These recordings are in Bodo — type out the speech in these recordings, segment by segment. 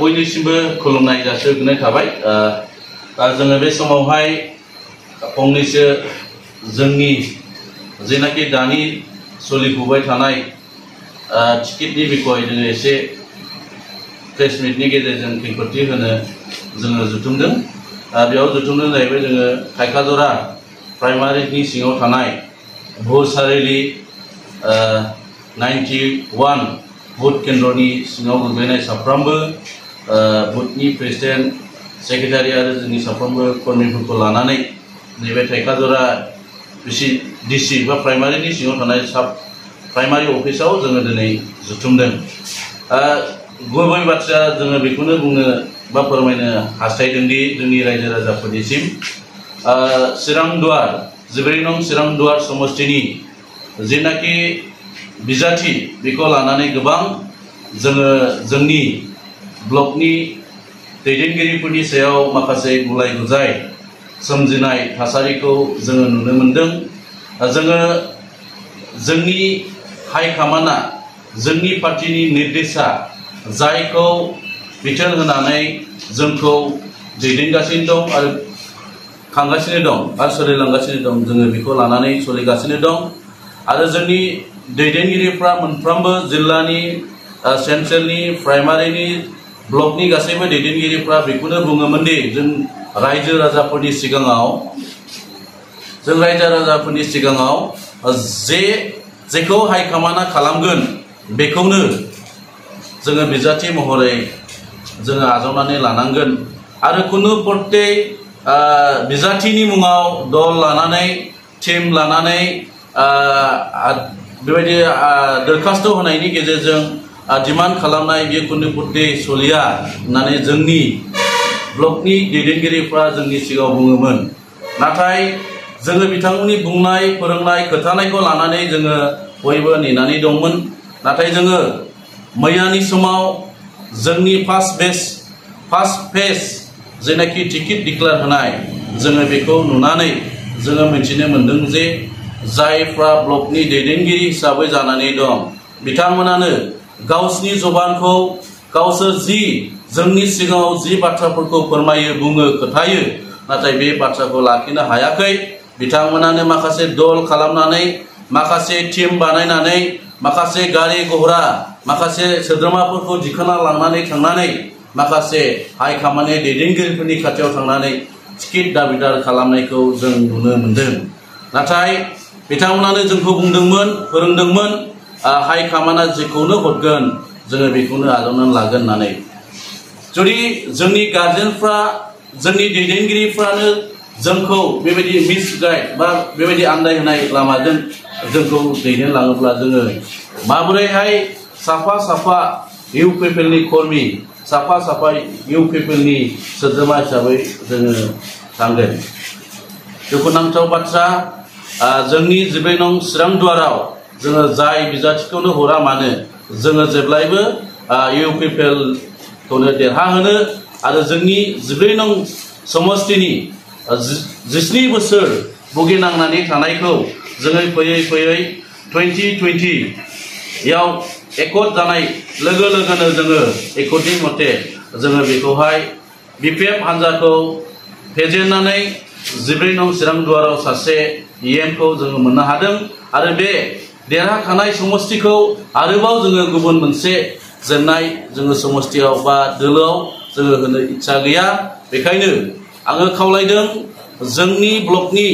बयनिसिमबो खुलुमनाय जासिहरनाय थाबाय। दा जोङो बे समावहाय फंनैसो जोंनि जेनाखि दानि सोलिफुबाय थानाय टिकेटनि बिखय जोङो एसे प्रेस मिटनि गेजेरजों खेंफोरथि होनो जोङो जुथुमदों। बेयाव जुथुमदों जाहैबाय जोङो थाइखाजरा प्राइमारिनि सिङाव थानाय भुसारिलि 91 बुथ केन्द्रनि सिङाव गोग्लैनाय साफ्रोमबो बुथनि प्रेसिडेन्ट सेक्रेटारि आरो जोंनि साफ्रोमबो कर्मीफोरखौ लानानै नैबे थाइखाजरा डिसि बा प्राइमारिनि सिङाव थानाय साब प्राइमारि अफिसाव जोङो दिनै जुथुमदों। गुबै बाथ्राया जोङो बेखौनो बुंनो बा फोरमायनो हास्थायदों दि जोंनि रायजो राजाफोरनिसिम चिरांदुवार 14 नं चिरांदुवार समष्टिनि जेनाखि बिजाथि बेखौ लानानै गोबां जोङो जोंनि ब्लकनि दैदेनगिरिफोरनि सायाव माखासे गुलाय गुजाय सोमजिनाय थासारिखौ जोङो नुनो मोनदों। जोङो जोंनि हाइकमान्डआ जोंनि पार्टिनि निर्देशा जायखौ बिथोन होनानै जोंखौ दैदेनगासिनो दं आरो खांगासिनो दं आरो सोलिलांगासिनो दं, जोङो बेखौ लानानै सोलिगासिनो दं। आरो जोंनि दैदेनगिरिफ्रा मोनफ्रोमबो जिल्लानि सेन्ट्रेलनि प्राइमारिनि ब्लकनि गासैबो दैदेनगिरिफ्रा बेखौनो बुङोमोन दि जों रायजो राजाफोरनि सिगाङाव जेखौ हाइकमान्डआ खालामगोन बेखौनो जोङो बिजाथि महरै जोङो आजावनानै लानांगोन। आरो खुनु प्रत्येक बिजाथिनि मुङाव दल लानानै टीम लानानै बेबायदि दरखास्त होनायनि गेजेरजों डिमान्ड खालामनाय बे खुनु प्रत्येक सोलिया होननानै जोंनि ब्लकनि दैदेनगिरिफ्रा जोंनि सिगाङाव बुङोमोन। नाथाय जोङो बिथांमोननि बुंनाय फोरोंनाय खोथानायखौ लानानै जोङो बयबो नेनानै दंमोन। नाथाय जोङो मैयानि समाव जोंनि फार्स्ट फेज जेनाखि टिकेट डिक्लेयार होनाय जोङो बेखौ नुनानै जोङो मिथिनो मोनदों जे जायफ्रा ब्लकनि दैदेनगिरि हिसाबै जानानै दं बिथांमोनानो गावसिनि जबानखौ गावसोर जोंनि सिगाङाव जि बाथ्राफोरखौ फोरमायो बुङो खोथायो, नाथाय बे बाथ्राखौ लाखिनो हायाखै। बिथांमोनानो माखासे दल खालामनानै माखासे टीम बानायनानै माखासे गारि घोड़ा माखासे सोद्रोमाफोरखौ दिखोना लांनानै थांनानै माखासे हाइकमान्डनि दैदेनगिरिफोरनि खाथियाव थांनानै टिकेट दाबिदार खालामनायखौ जों नुनो मोनदों। नाथाय बिथांमोनानो जोंखौ बुंदोंमोन फोरोंदोंमोन हाइकमान्डआ जेखौनो हरगोन जोङो बेखौनो आजावनानै लागोन होननानै। जुदि जोंनि गार्जेनफ्रा जोंनि दैदेनगिरिफ्रानो जोंखौ बेबायदि मिसगाइड बा बेबायदि आन्दायहोनाय लामाजों जोंखौ दैदेनलाङोब्ला जोङो माबोरैहाय साफा इउपिपिएलनि कर्मी साफा इउपिपिएलनि सोद्रोमा हिसाबै जोङो थांगोन। दुखुनांथाव बाथ्रा, जोंनि 14 नं चिरांदुवाराव जोङो जाय बिजाथिखौनो हरा मानो जोङो जेब्लायबो इउपिपिएलखौनो देरहाहोनो आरो जोंनि 14 नं समष्टिनि 17 बोसोर भुगिनांनानै थानायखौ जोङो फैयै 2020 एकर्ड जानाय लोगो लोगोनो जोङो एकर्डनि मथे जोङो बेखौहाय बिपिएफ हान्जाखौ फेजेननानै 14 नं चिरांदुवाराव सासे EMखौ जोङो मोननो हादों। आरो बे देरहाखानाय समष्टिखौ आरोबाव जोङो गुबुन मोनसे जेननाय जोङो समष्टियाव बा दोलोआव जोङो होनो इच्छा गैया। बेखायनो आङो खावलायदों जोंनि ब्लकनि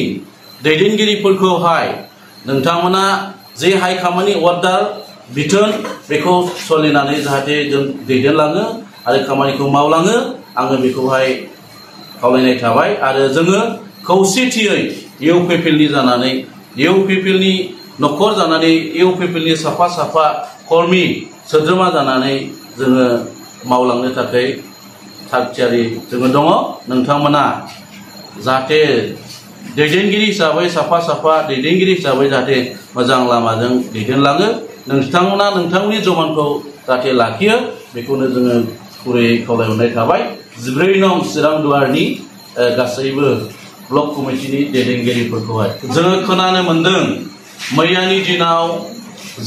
दैदेनगिरिफोरखौहाय नोंथांमोना जे हाइकमान्डनि अर्डार बिथोन बेखौ सोलिनानै जाहाथे जों दैदेनलाङो आरो खामानिखौ मावलाङो, आङो बेखौहाय खावलायनाय थाबाय। आरो जोङो खौसेथियै इउपिपिएलनि जानानै इउपिपिएलनि न'खर जानानै इउपिपिएलनि साफा कर्मी सोद्रोमा जानानै जोङो मावलांनो थाखाय थागथियारि जोङो दङ। नोंथांमोना जाहाथे दैदेनगिरि हिसाबै साफा दैदेनगिरि हिसाबै जाहाथे मोजां लामाजों दैदेनलाङो, नोंथांमोना नोंथांनि जमानखौ जाहाथे लाखियो बेखौनो जोङो गुरैयै खावलायहरनाय थाबाय। 14 नं चिरांदुवारनि गासैबो ब्लक कमिटिनि दैदेनगिरिफोरखौहाय जोङो खोनानो मोनदों मैयानि दिनाव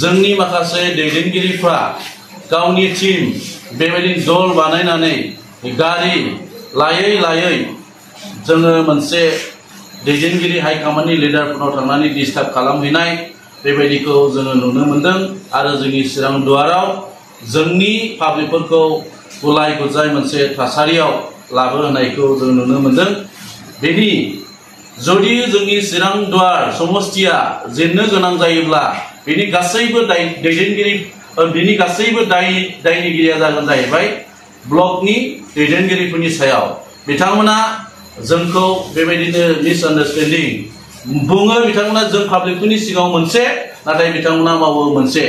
जोंनि माखासे दैदेनगिरिफ्रा गावनि टीम बेबायदिनो दल बानायनानै गारि लायै लायै जोङो मोनसे दैदेनगिरि हाइकमान्डनि लिडारफोरनाव थांनानै डिस्टार्ब खालामहैनाय बेबायदिखौ जोङो नुनो मोनदों आरो जोंनि चिरां दुवाराव जोंनि पाब्लिकफोरखौ गुलाय गुजाय मोनसे थासारियाव लाबोनायखौ जों नुनो मोनदों। बेनि जुदि जोंनि चिरां दुवार समस्तिया जेननो गोनां जायोब्ला बेनि गासैबो दैदेनगिरि बिनि गासैबो दायनिगिरिया जागोन जाहैबाय ब्लकनि दैदेनगिरिफोरनि सायाव। बिथांमोना जोंखौ बेबायदिनो मिसआन्डारस्टेन्डिं बुङो, बिथांमोना जों पाब्लिकफोरनि सिगाङाव मोनसे नाथाय बिथांमोना मावो मोनसे।